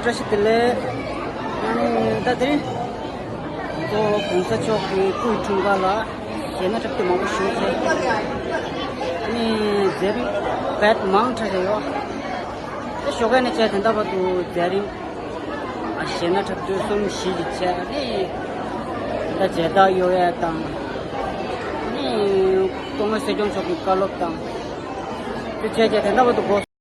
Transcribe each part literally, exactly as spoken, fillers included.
བཀྲ་ཤིས་བདེ་ལེགས། ཨ་ནི་ད་དེ་རིང་གཙོ་བོ་གོང་ས་མཆོག་གི་སྐུའི་འཁྲུངས་སྐར་ལ་གཞས་སྣ་འཁྲབ་སྟོན་མང་པོ་ཞུས་བྱས། ཨ་ནི་མཛད་རིམ་བེད་མང་དྲགས་བྱས་ཡོད། དེ་ཞོགས་ཀ་ནས་བྱས་དེ་འདྲ་བར་དུ་མཛད་རིམ་ཨ་གཞས་སྣ་འཁྲབ་སྟོན་གསུམ་བཞི་ཞིག་བྱས། ཨ་ནི་ད་མཇལ་དར་གཡོ་ཡས་དང་། ཨ་ནི་སྐུ་ངོ་སྲིད་སྐྱོང་མཆོག་གི་བཀའ་སློབ་དང་། དེ་བྱས་བྱས་དེ་འདྲ་བར་དུ་འགོ།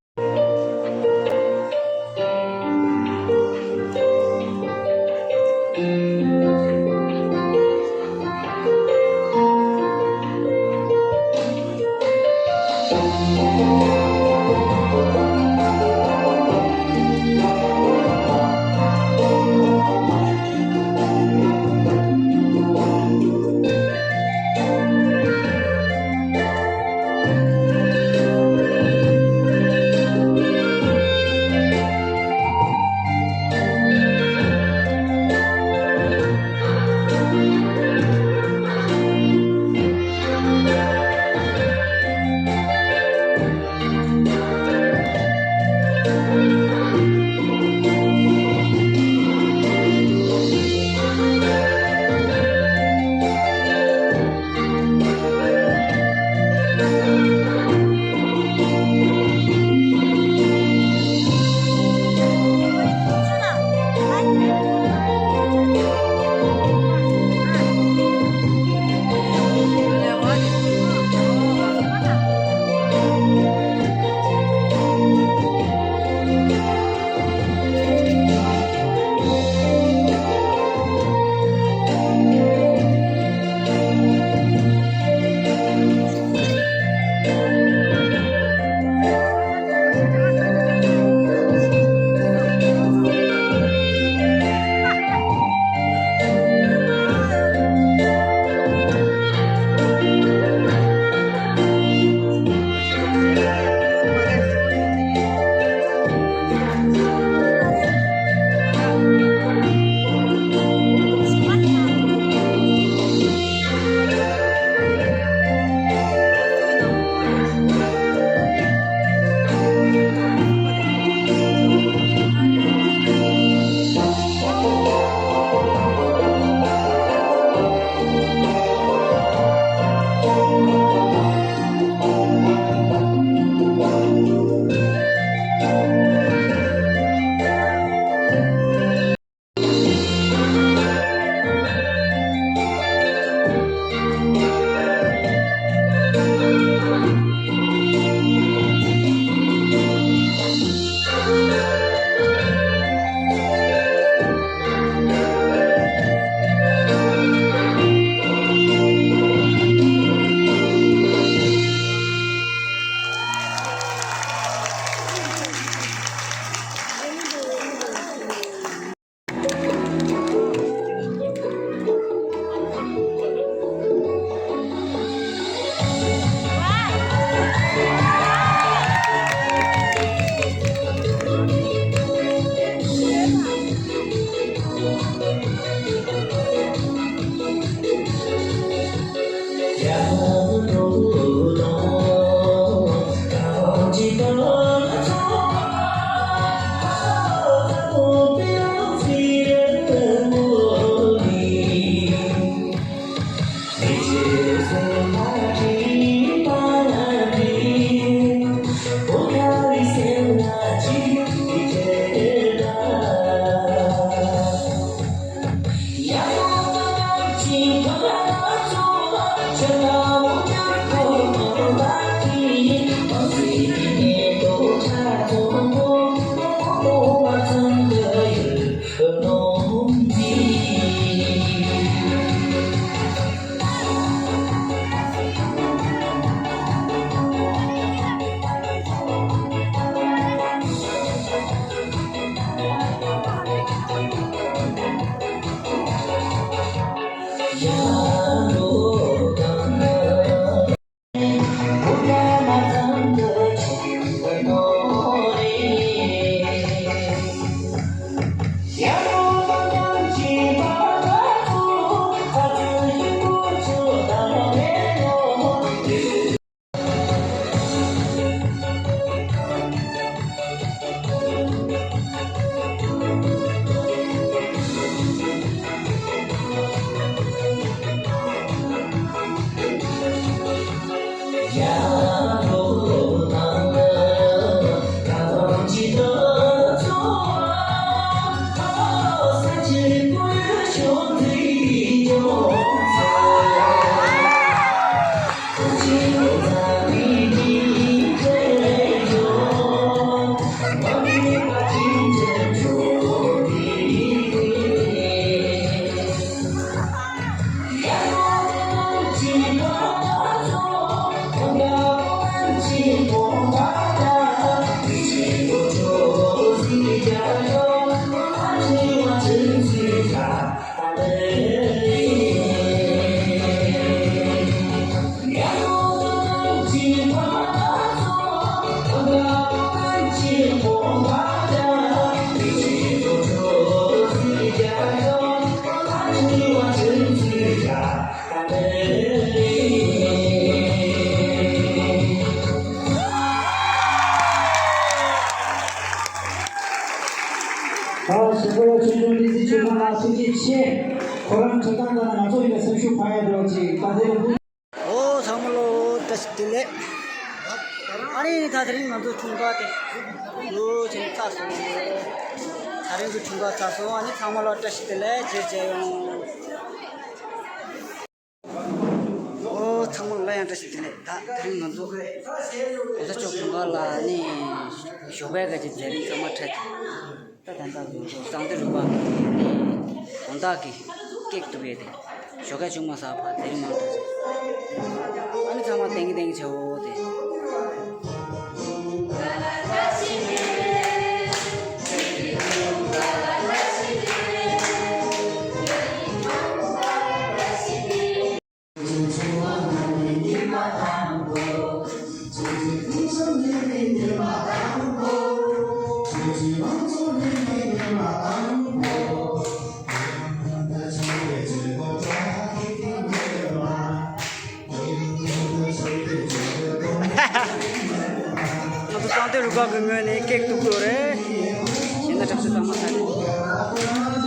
ཨོ་ཚང་མ་ལོ་བཀྲ་ཤིས་བདེ་ལེགས། ཨ་ནི་ད་དེ་རིང་ང་ཚོ་འཁྲུངས་སྐར་དེ་ལོ་ཆེན་ཚར་སོང་། ད་རིང་གི་འཁྲུངས་སྐར་ཚར་སོང་། ཨ་ནི་ཚང་མ་ལོ་བཀྲ་ཤིས་བདེ་ལེགས་བྱས་བྱས་ཡོང་། ཨོ་ཚང་མ་ལ་ཡང་བཀྲ་ཤིས་བདེ་ལེགས། ད་དེ་རིང་ང་ཚོ་གོང་ས་མཆོག་འཁྲུངས་སྐར་ལ་ནི་ཞོགས་པའི་ག་ཅིག་མཛད་རིམ་ཚང་མ་འཕྲད་དེ། ད་ད་ལྟ་ང་ཚོ་གཙང་སྟོད་རུ་ཁག་གི་ནི་དགོང་དག་གི་ཀེག་གཏུབ་ཡས་དེ་ཞོགས་ཀས་ཅུང་མ་ཟ་བར་མཛད་རིམ་མང་དྲགས་བྱས། ཨ་ནི་ཚང་མ་ཏེང་གི་ཏེང་གི་བྱེད་འོ་དེ། ང་ཚོ་གཙང་སྟོད་རུ་ཁག་གི་ངོས་ནས་ཀེག་གཏུབ་དགོས་རེད། གཞན་ན་གྲབས་ཚུལ་ཚང་མ་ཚར་རེད།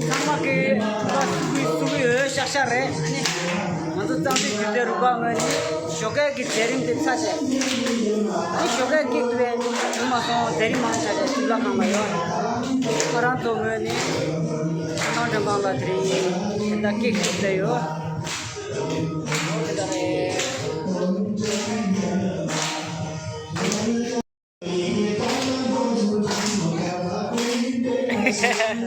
ཚང་མ་གི་སུ་གི་སུ་གི་ཡོད་ཤག་ཤག་རེད། ང་ཚོ་གཙང་སྟོད་རྒྱུད་སྟོད་རུ་ཁག་ངོས་ནས་ཞོགས་ཀས་ཀྱི་མཛད་རིམ་དེ་ཚར་བྱས། ཨ་ནི་ཞོགས་ཀས་ཀྱི་དུས་བྱུང་མ་སོང་། མཛད་རིམ་མང་ཆ་བྱས་དུས་ལ་གང་མ་ཡོད། ང་རང་ཚོ་ངོས་ནས་ཁང་མགྲོན་ཁང་ལ་དེ་རིང་དེ་འདྲ་ཀེག་ཞིག་བཟོས་ཡོད། དེ་འདྲ་རེད།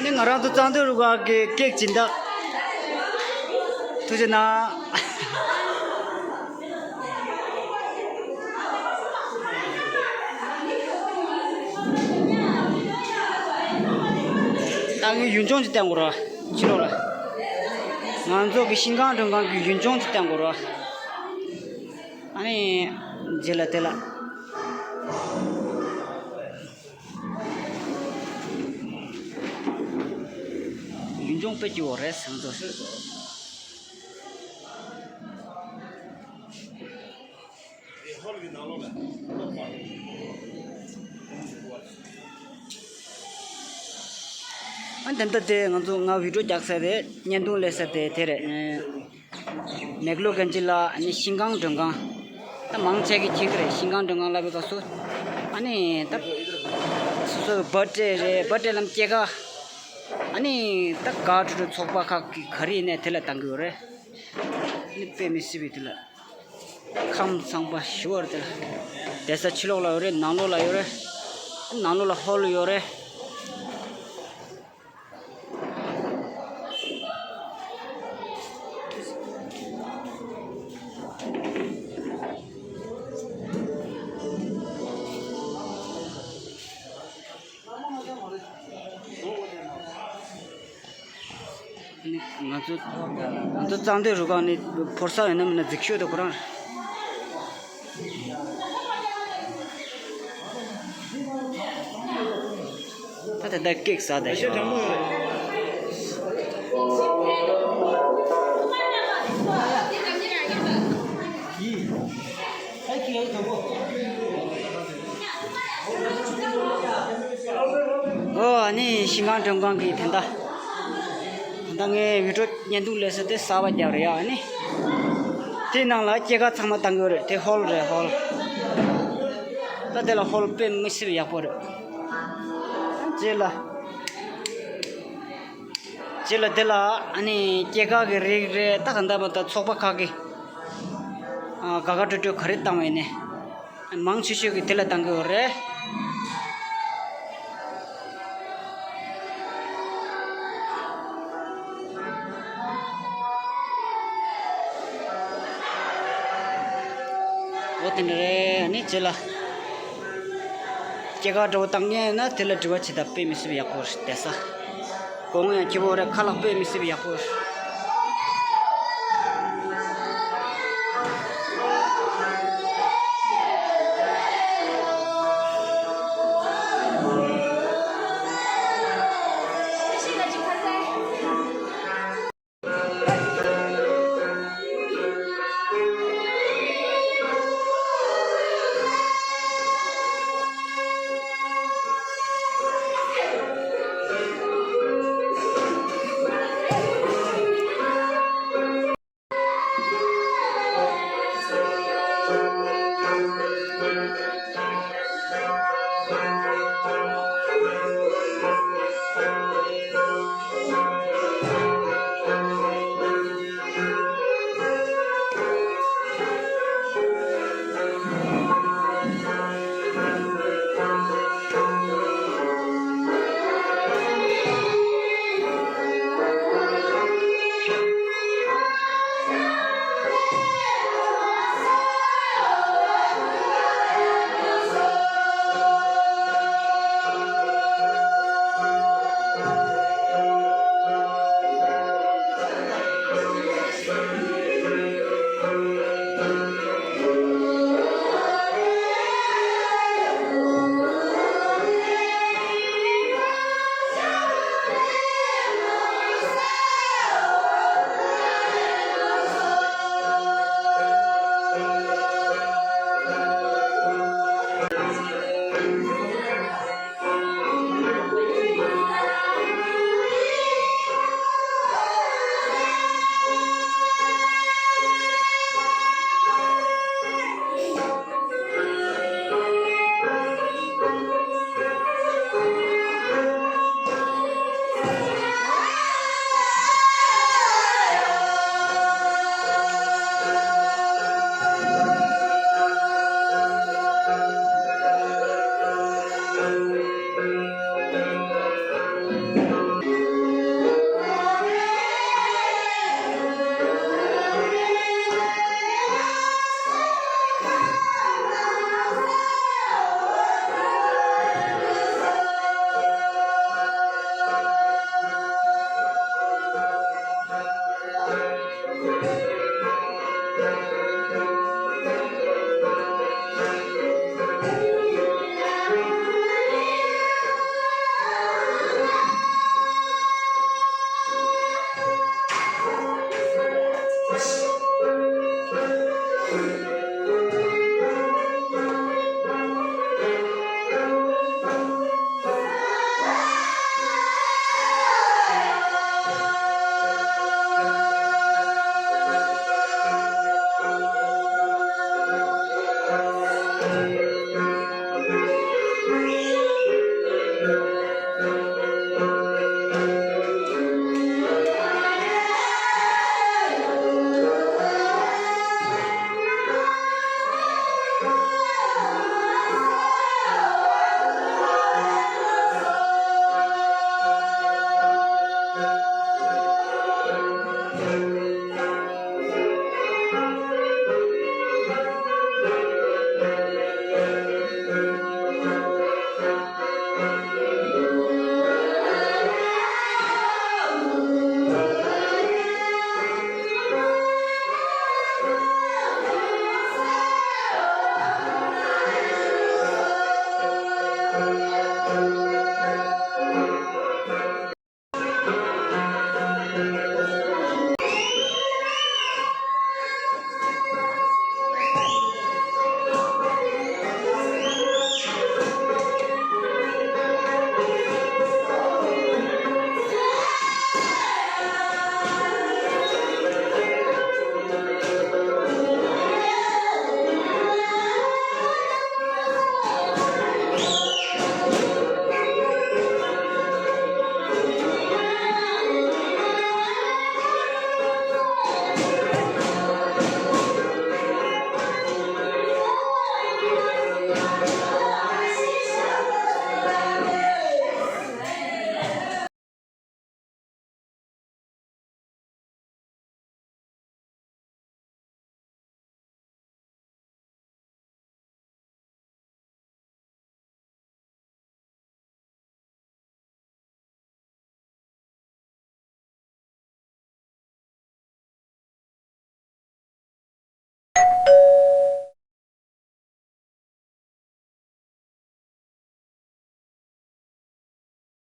ནི་ང་རང་ཚོ་གཙང་སྟོད་རུ་ཁག་གི་ཀེག་སྦྱིན་བདག་ཐུགས་རྗེ་གནང་། ད་ངས་ཡུལ་ལྗོངས་ཅིག་བསྟན་དགོས་ར། ཕྱི་ལོགས་ལ། ང་ཚོ་གི་ཤིང་ཁང་མགྲོན་ཁང་གི་ཡུལ་ལྗོངས་ཅིག་བསྟན་དགོས་ར། ཨ་ནི། རྗེས་ལ་དེ་ལ། ཡུལ་ལྗོངས་དཔེ་སྐྱིད་པོ་རེད་ཟེར་ང་ཚོ། ཨ་དེ་འདྲ་དེ་ང་ཚོ་ང་བི་ཌིའོ་རྒྱག་ས་དེ་བརྙན་ཐུང་ལས་ས་དེ་དེ་རེད། མེག་ལོ་གན་ཇི་ལ་ནི་ཤིང་ཁང་མགྲོན་ཁང་། ད་མང་ཆེ་གི་མཁྱེན་གི་རེད། ཤིང་ཁང་མགྲོན་ཁང་ལབ་པའི་སྐབས་སུ། ཨ་ནི་ད་སོ་སོ་གི་བར་ཐི་ཌེ་རེད། བར་ཐི་ཌེ་ལམ་སྐྱེས་སྐར། ཨ་ནི་ད་དགའ་སྤྲོ་སྤྲོ་ཚོགས་པ་ཁག་གི་ག་རེ་ཡིན་ནའི་དེ་ལ་བཏང་གི་ཡོད་རེད། ཨ་ནི་དཔེ་མི་སྲིད་པའི་དེ་ལ། ཁམས་ཚང་པ་ཞེ་པོ་རེད་དེ་ལ། བསྡད་ས་ཕྱི་ལོགས་ལ་ཡོད་རེད། ནང་ལོགས་ལ་ཡོད་རེད། ནང་ལོགས་ལ་ཧོལ་ཡོད་རེད། ང་ཚོ་ང་ཚོ་གཙང་སྟོད་རུ་ཁག་ནི་ཕོར་ས་ཡོད་ན་མིན་ན་རྫིག་ཤོས་དེ་ཁོ་རང་རེད། ད་ད་ ད་ཀེག་ཟ་ད་ཤོག་ཨོ་ཨ་ནི་ཤིང་ཁང་མགྲོན་ཁང་གི་དེ་འདྲ། ད་ངས་བི་ཌིའོ་བརྙན་ཐུང་ལས་ས་དེ་གསར་པ་རྒྱབ་རེད་ཡ། ཨ་ནི་དེའི་ནང་ལ་སྐྱེད་ཀ་ཚང་མ་བཏང་གི་ཡོད་རེད། དེ་ཧོལ་རེད་ཧོལ། ད་དེ་ལ་ཧོལ་དཔེ་མི་སྲིད་པ་ཡག་པོ་རེད། རྗེས་ལ། རྗེས་ལ་དེ་ལ་ཨ་ནི་སྐྱེད་ཀ་གི་རིགས་རེད། ད་ག་འདྲ་མ་ད་ཚོགས་པ་ཁག་གི་ཨ་དགའ་དགའ་སྤྲོ་སྤྲོ་ག་རེ་བཏང་བས་ནས། མང་ཆེ་ཤོས་ཀྱིས་དེ་ལ་བཏང་གི་ཡོད་རེད། འོ་དེ་འདྲ་རེད། ཨ་ནི་རྗེས་ལ་སྐྱེད་ཀ་འདྲ་བོ་བཏང་མཁན་ཡིན་ན་དེ་ལ་དྲི་བ་བྱེད་སྟབས་དཔེ་མི་སྲིད་པ་ཡག་པོ་རེད་བསྡད་ས། གོང་ཡང་སྐྱིད་པོ་རེད། ཁ་ལག་དཔེ་མི་སྲིད་པ་ཡག་པོ་རེད།